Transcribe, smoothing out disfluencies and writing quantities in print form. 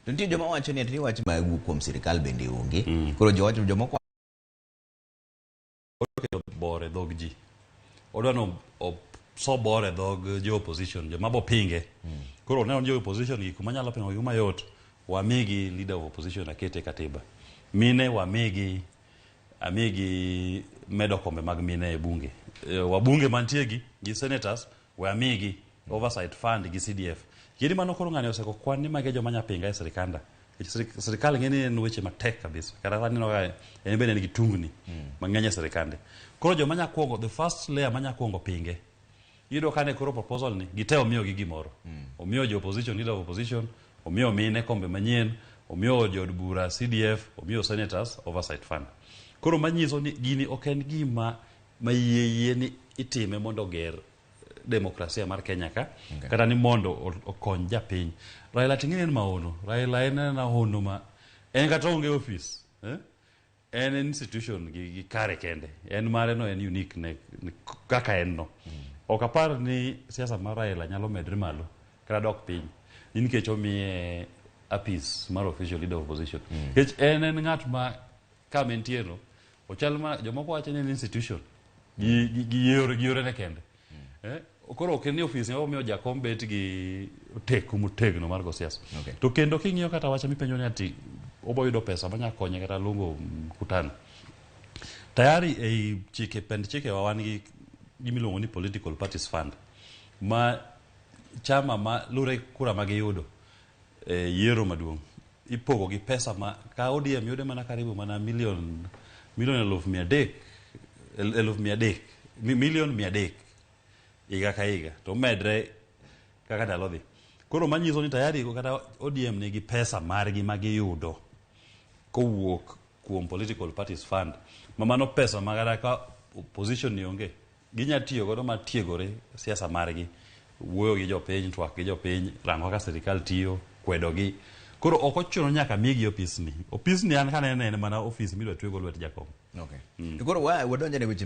To nitie joma wacho ni ati ni wach ma wuok kuom sirikal bende onge. Koro jowacho jomoko Okelo bor e dhog ji. Odwa ni oso bor e dhog jo opposition, joma bo pinge. Koro oneno ni jo opposition gi kuma nyalo pingo gi mayot, wamigi leader of opposition akete e katiba. Mine wamigi amigi medo kombe mag mine e bunge. Wabunge mantie gi gi senators we amigi oversight fund gi CDF. Kidi mano koro ng'ani oseko kwan ni magi e joma nya pinga e sirikanda. Nikech sirikal ng'e ni en weche matek kabisa. Kata sani ineno ka en bende en gi tungni mang'eny e sirikande. Koro joma nya kuongo, the first layer ma nya kuongo pinge. Iyudo ka ne koro proposal ni gite omiyogi gimoro. Omiyo jo opposition, leader of opposition, omiyo mine kombe manyien, omiyo jood bura CDF, omiyo senators oversight fund. Koro manyiso ni gini ok en gima ma yie yie ni itime mondo oger demokrasia mar Kenya ka kata ni mondo okony japiny. Raila ting'e ni en maono. Raila en ena hono ma en kata onge ofis. Eh? En institution gi kare kende. En mare no en unique ne kaka en no. Ok apar ni siasa mar Raila nyalo medre malo kata dok piny. Ni nikech omiye apis mar official leader of opposition. Nikech en ng'at ma kama entie no ochal ma jomoko wacho ni en institution gi yorene kende. Koro ok en ni ofis ema omiyo jakom bet gi teku motegno mar go siasa. To kendo king'iyo kata wach mipenjo ni ati obo yudo pesa manya konye kata luongo mkutano. Tayari ei chike pend chike wa wan gi gimiluongo ni political parties fund ma chama ma lure kura ma giyudo e yiero maduong' ipogo gi pesa ma ka ODM yude mana karibu mana milion 300,000 300,000 milion 300 higa ka higa to medre kaka ndalo dhi. Koro manyiso ni tayari kata ODM nigi pesa margi ma giyudo kowuok kuom political parties fund ma mano pesa ma kata ka opposition ni onge ginya tiyo godo mar tiegore siasa margi wuoyo gi jopiny twak gi jopiny rango kaka sirikal tiyo kwedo gi koro ok ochuno nyaka migi opisni opisni an kanene en mana ofis midwa twego lwet jakom. To koro wadonjo ne weche